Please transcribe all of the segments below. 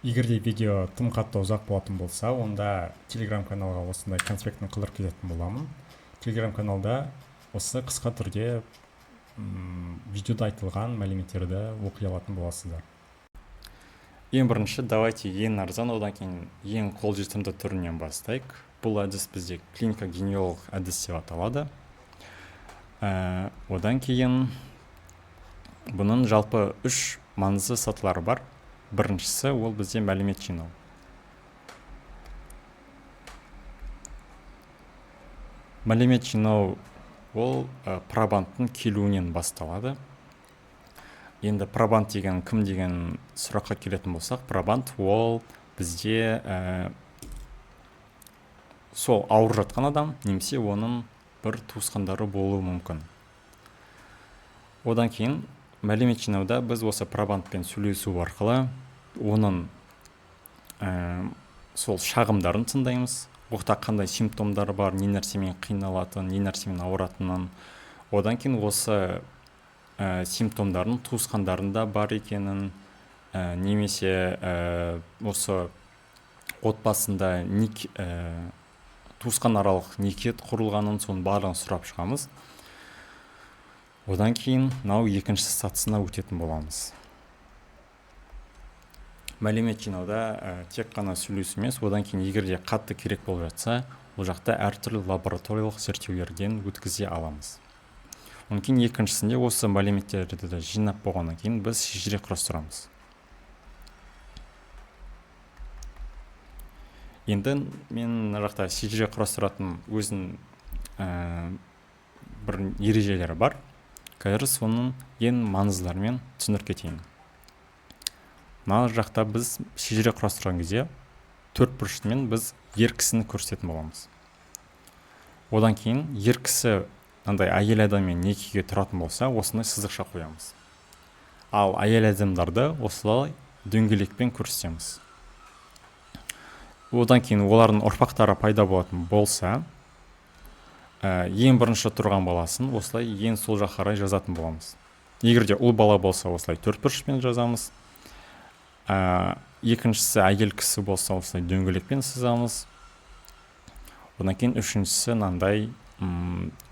Егер де видео тым қатты ұзақ болатын болса, онда телеграм каналға осындай конспектін қалдырып кететін боламын. Телеграм каналда осы қысқа түрде видеода айтылған мәліметтерді оқи алатын боласыздар. Ең бірінші давайте ең арзан, одан кейін ең қолжетімді түрінен бастайық. Бұл әдіс бізде клиника генеалог әдіс деп аталады. Одан кейін бұның жалпы үш маңызды сатылары бар. Біріншісі ол бізде мәлімет жинау. Мәлімет жинау ол пробандтың келуінен басталады. Енді пробанд деген кім деген сұраққа келетін болсақ, пробанд ол бізде сол ауырып жатқан адам немесе оның бір туысқандары болуы мүмкін. Одан кейін мәлімет жинауда біз осы пробандпен сөйлесу арқылы оның сол шағымдарын тыңдаймыз. Оқта қандай симптомдары бар, не нәрсемен қиналатын, не нәрсемен ауыратынын. Одан кейін осы симптомдардың туысқандарында бар екенін, немесе осы отбасында туысқан аралық неке құрылғанын, соның барлығын сұрап шығамыз. Одан кейін мынау екінші сатысына өтетін боламыз. Мәлімет жинауда тек қана сөйлесу емес, одан кейін егер де қатты керек болып жатса, ол жақта әртүрлі лабораториялық зерттеулерден өткізе аламыз. Одан кейін екіншісінде осы мәліметтерді де жинап болғаннан кейін біз шежіре құрастырамыз. Енді мен мына жақта шежіре құрастыратын өзінің бір ережелері бар. Қазір соның ең маңыздыларымен түсіндіріп кетейін. Мына жақта біз шежіре құрастырған кезде төрт бұрышымен біз ер кісіні көрсететін боламыз. Одан кейін ер кісі мынандай әйел адаммен некеге тұратын болса, осындай сызықша қоямыз. Ал әйел адамдарды осылай дөңгелекпен көрсетеміз. Одан кейін олардың ұрпақтары пайда болатын болса, ең бірінші тұрған баласын осылай ең сол жаққа қарай жазатын боламыз. Егер де ұл бала болса, осылай төрт бұрышпен жазамыз. Екіншісі әйел кісі болса, осылай дөңгелекпен сызамыз. Одан кейін үшіншісі мынандай,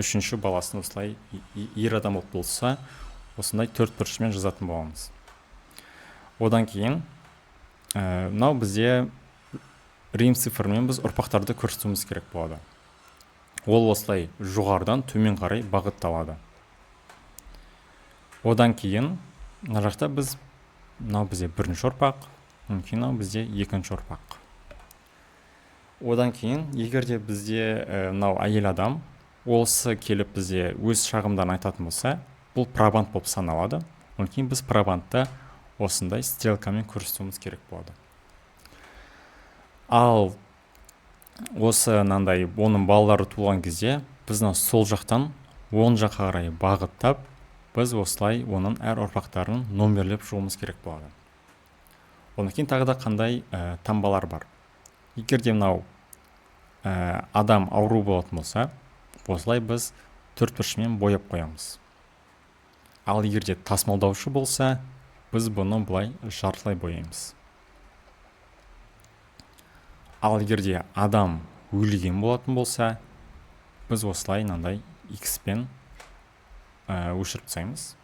үшінші баласын осылай ер адам болып болса, осындай төрт бұрышпен жазатын боламыз. Одан кейін мынау бізде рим цифрымен біз ұрпақтарды көрсетуіміз керек болады. Ол осылай жоғарыдан төмен қарай бағытталады. Одан кейін мына жақта біз мынау бізде бірінші ұрпақ, одан кейін мынау бізде екінші ұрпақ. Одан кейін егер де бізде мынау әйел адам осы келіп бізде өз шағымдарын айтатын болса, бұл пробанд болып саналады. Одан кейін біз пробандты осындай стрелкамен көрсетуіміз керек болады. Ал осы мынандай оның балалары туған кезде біз мына сол жақтан оң жаққа қарай бағыттап, біз осылай оның әр ұрпақтарын номерлеп шығуымыз керек болады. Одан кейін тағы да қандай таңбалар бар. Егер де мынау адам ауру болатын болса, осылай біз төрт бұрышымен бояп қоямыз. Ал егер де тасымалдаушы болса, біз бұны былай жартылай бояймыз. Ал егер де адам өлген болатын болса, біз осылай мынандай X-пен өшіріп тастаймыз.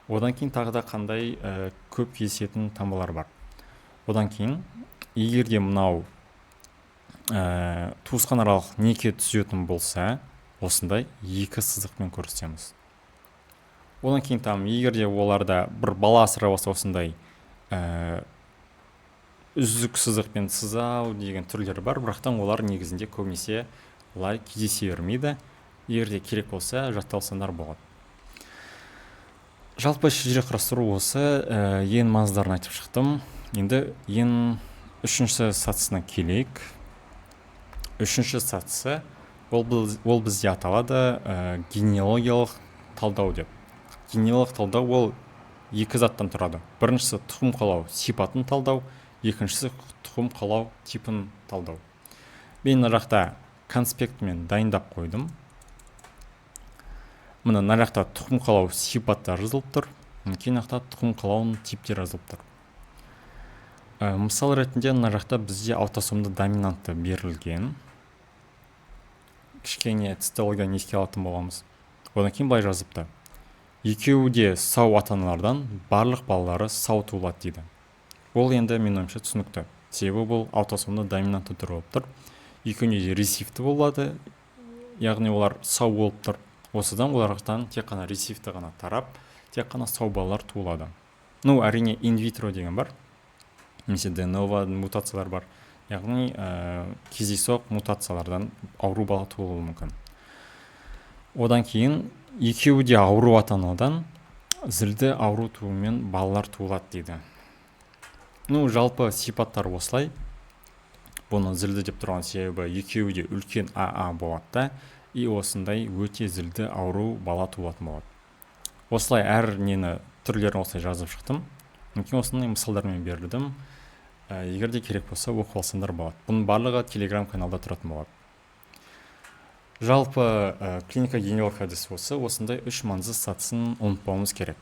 Одан кейін тағы да қандай көп кездесетін таңбалар бар. Одан кейін егер де мынау туысқан аралық неке түзетін болса, осындай екі сызықпен көрсетеміз. Одан кейін егер де оларда бір бала асырап алса, осындай үзік сызықпен сызау деген түрлері бар, бірақтан олар негізінде көбінесе олай кездесе бермейді. Егер де керек болса, жатталсаңдар болады. Жалпы шежіре құрастыру осы, ең маңыздыларын айтып шықтым. Енді ең үшінші сатысына келейік. Үшінші сатысы ол бізде аталады генеалогиялық талдау деп. Генеалогиялық талдау ол екі заттан тұрады. Біріншісі тұқым қуалау сипатын талдау, екіншісі тұқым қуалау типін талдау. Мен мына жақта конспектімен дайындап қойдым. Мына мына жақта тұқым қуалау сипаттары жазылып тұр, кейін жақта тұқым қуалауының типтері жазылып тұр. Мысал ретінде мына жақта бізде аутосомды доминантты берілген. Кішкене цитологияны еске алатын боламыз. Одан кейін былай жазыпты: екеуі де сау ата аналардан барлық балалары сау туылады дейді. Ол енді, менің ойымша, түсінікті, себебі бұл аутосомды доминантты түрі болып тұр. Екеуінде де рецессивті болады, яғни олар сау болып тұр. Осыдан олардан тек қана рецессивті ғана тарап, тек қана сау балалар туылады. Ну, әрине, инвитро деген бар немесе де ново мутациялар бар, яғни кездейсоқ мутациялардан ауру бала туылуы мүмкін. Одан кейін екеуі де ауру ата анадан зілді ауру туумен балалар туылады дейді. Ну, жалпы сипаттар осылай. Бұны зілді деп тұрған себебі екеуі де үлкен АА болады да, и осындай өте зілді ауру бала туылатын болады. Осылай әр нені, түрлерін осылай жазып шықтым. Мүмкін, осындай мысалдармен бердім. Егер де керек болса, оқып алсаңдар болады. Бұның барлығы Телеграм каналда тұратын болады. Жалпы клиника генетика әдісі осы. Осындай үш маңызды сатысын ұмытпауымыз керек.